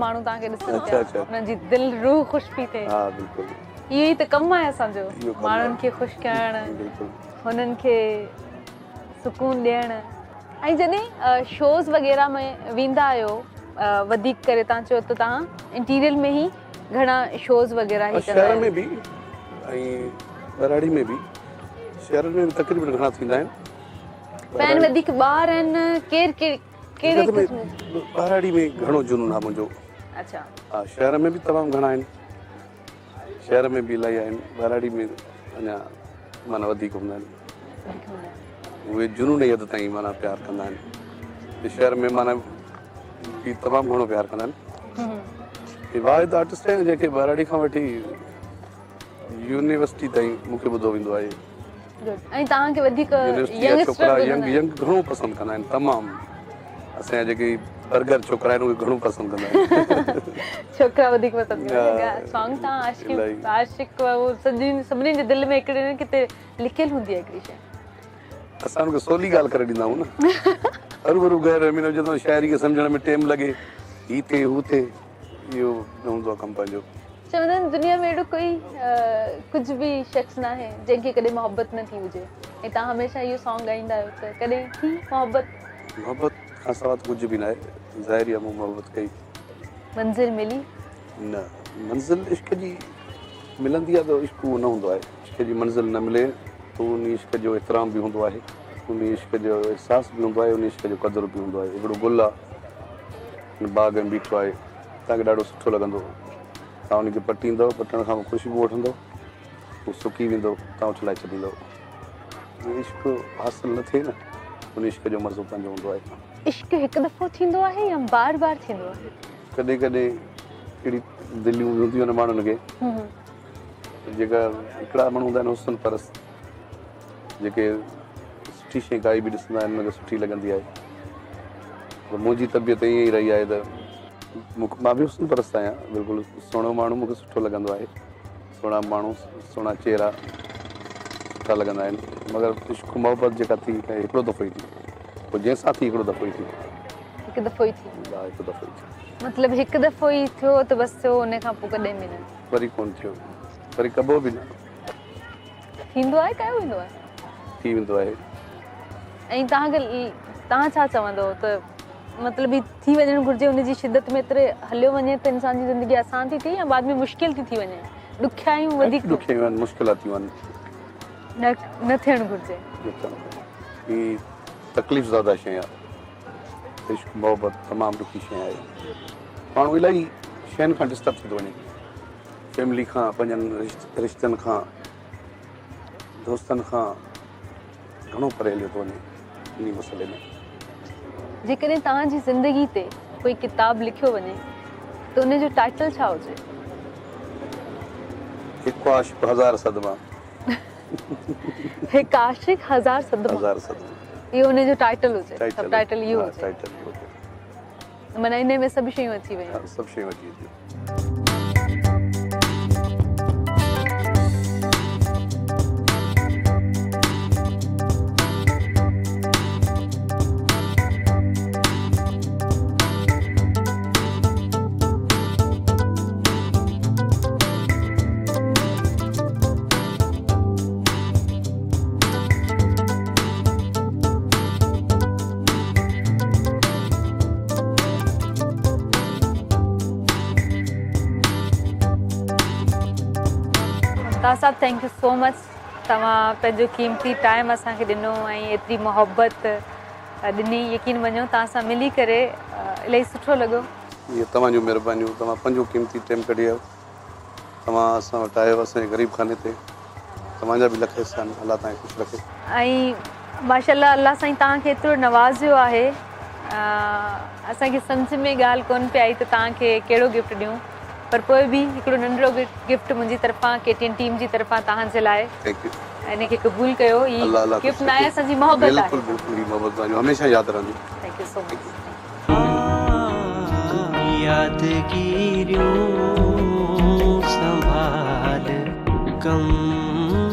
ماڻهو توهان کي ڏسن پيا انهن جي دل روح خوش پي ٿئي. ها بلڪل. اهو ئي ته ڪم آهي اسان جو ماڻهن کي خوش ڪرڻ هنن کي سڪون ڏيڻ. ۽ جڏهن شوز وغيره ۾ ويندا آهيو وڌيڪ ڪري توهان چيو ته توهان انٽيريئر ۾ ئي گهڻا شوز وغيره هي ڪندا آهيو. شهر ۾ به ۽ ٻهراڙي ۾ به شهرن ۾ به تقريبن گهڻا ٿيندا آهن. فين وڌيڪ ٻار آهن ڪير ڪهڙي قسم جا؟ ٻهراڙي ۾ گهڻو جنون آهي منهنجو. اڇا. ها شهر ۾ به تمام گهڻا آهن. شهر ۾ به الاهي آهن ٻهراڙي ۾ اڃا معنيٰ وڌيڪ هوندا آهن. اهي جنون جي حد تائين معنيٰ پيار ڪندا آهن. شهر ۾ معنيٰ به تمام گهڻو پيار ڪندا آهن. هي واحد آرٽسٽ آهيان جنهن کي ٻهراڙي کان وٺي يونيورسٽي تائين مون کي ٻڌو ويندو آهي. ۽ توهان کي وڌيڪ ينگسٽر ڇوڪرا ينگ ينگ گهڻو پسند ڪندا آهن تمام اسان جا جيڪي برگر ڇوڪرا آهن اهي گهڻو پسند ڪندا آهن. ڇوڪرا وڌيڪ پسند ڪندا آهن سانگ تان عاشق عاشق سڄي سڀني جي دل ۾ هڪڙي نه ڪٿي لکيل هوندي آهي هڪڙي شي. اسان ان کي سولي ڳالهه ڪري ڏيندا آهيون نه هروڀرو غير ۾ جڏهن شاعري کي سمجهڻ ۾ ٽيم لڳي هي ٿئي هو ٿئي اهو نه هوندو آهي ڪم پنهنجو. چوندا آهن دنيا ۾ اهڙو ڪوئي ڪجهه به شخص ناهي جنهن کي ڪڏهن محبت نه ٿي هجي ۽ توهان هميشه اهو سانگ ڳائيندا آهيو ته ڪڏهن ٿي محبت؟ محبت کان سوا ته ڪجهه به ناهي ظاهر ئي آهي مون محبت ڪئي. منزل ملي؟ نه منزل عشق جي ملندي آهي ته عشق اهو نه هوندو آهي عشق جي منزل نه ملي ته ان عشق جو احترام به هوندو آهي ان عشق جو احساس به هوندو آهي ان عشق جو قدر به هوندو آهي هڪڙو گل آهي ان باغ ۾ بيٺو آهي توهان کي ڏاڍو سٺو لڳندو. توهان ان کي پٽيندؤ، پٽڻ کان پوء خوشبو وٺندؤ، هو سڪي ويندو، توهان اڇلائي ڇڏيندؤ. جيئن عشق حاصل نه ٿئي نه، ان عشق جو مزو پنهنجو هوندو آهي. عشق هڪ دفعو ٿيندو آهي يا بار بار ٿيندو آهي؟ ڪڏهن ڪڏهن اهڙي دليون به هونديون آهن ماڻهن کي، جيڪا هڪڙا ماڻهو هوندا آهن حسن پرست، جيڪي سٺي شيء ڪائي به ڏسندا آهن، انهن کي سٺي لڳندي آهي. پر منهنجي طبيعت ائين ئي رهي آهي ته مان به حسن پرست آهيان بلڪل سهڻو ماڻهو مون کي سٺو لڳندو آهي سهڻا ماڻهو سهڻا چهرا سٺا لڳندا آهن مگر عشق محبت جيڪا ٿي هڪڙو دفعو ئي ٿي پوء جنهن سان ٿي هڪڙو دفعو ئي ٿي هڪ دفعو ئي ٿي ها هڪ دفعو ئي ٿي مطلب هڪ دفعو ئي ٿيو ته بس ٿيو ان کان پوء ڪڏهن به نه وري ڪون ٿيو وري ڪبو به نه ٿيندو آهي ڪيو ويندو آهي ٿي ويندو آهي ۽ توهان کي توهان ڇا چوندو ته مطلب هي ٿي وڃڻ گهرجي ان جي شدت ۾ ايتري هليو وڃي ته انسان جي زندگي آسان ٿي ٿئي يا بعد ۾ مشڪل ٿي ٿي وڃي ڏکيائيون وڌيڪ ڏکيائيون آهن مشڪلاتيون آهن نه نه ٿيڻ گهرجي نه ٿيڻ گهرجي هي تڪليف زده شيء آهي عشق محبت تمام ڏکي شيء آهي ماڻهو الاهي شين کان ڊسٽرب ٿي ٿو وڃي فيملي کان پنهنجن رشتن کان دوستن کان گهڻو پري هليو ٿو وڃي انهي مسئلي ۾. جيڪڏهن توهان جي زندگي تي ڪوئي ڪتاب لکيو وڃي ته ان جو ٽائيٽل ڇا هجي؟ هڪ عاشق هزار صدما. هڪ عاشق هزار صدما. هزار صدما. اهو ان جو ٽائيٽل هجي. سب ٽائيٽل اهو هجي. ٽائيٽل اهو هجي. معنيٰ انهي ۾ سڀ شيون اچي ويون. ها سڀ شيون اچي وينديون. ممتاز صاحب thank you سو مچ توهان پنهنجو قيمتي ٽائيم اسان کي ڏنو ۽ ايتري محبت ڏني يقين مڃو توهان سان ملي ڪري الاهي سٺو لڳو. اهي توهان جون مهربانيون توهان پنهنجو قيمتي ٽيم ڪڍي آيو توهان اسان وٽ آيو اسان جي غريب خاني تي توهان جا به لک احسان الله توهان کي خوش رکي. ۽ ماشاءالله الله سائين توهان کي ايترو نوازيو آهي اسان کي سمجهه ۾ ڳالهه ڪونه پئي آئي ته توهان کي ڪهڙو گفٽ ڏيون پر پوء به هڪڙو ننڍڙو گفٽ منهنجي طرفان ڪي ٽي اين ٽيم جي طرفان توهان جي لاء thank you ان کي قبول ڪيو هي گفٽ ناهي اسان جي محبت آهي بلڪل بلڪل هي محبت توهان جو هميشه ياد رهندي thank you سو مچ. يادگيريون سنڀال ڪم.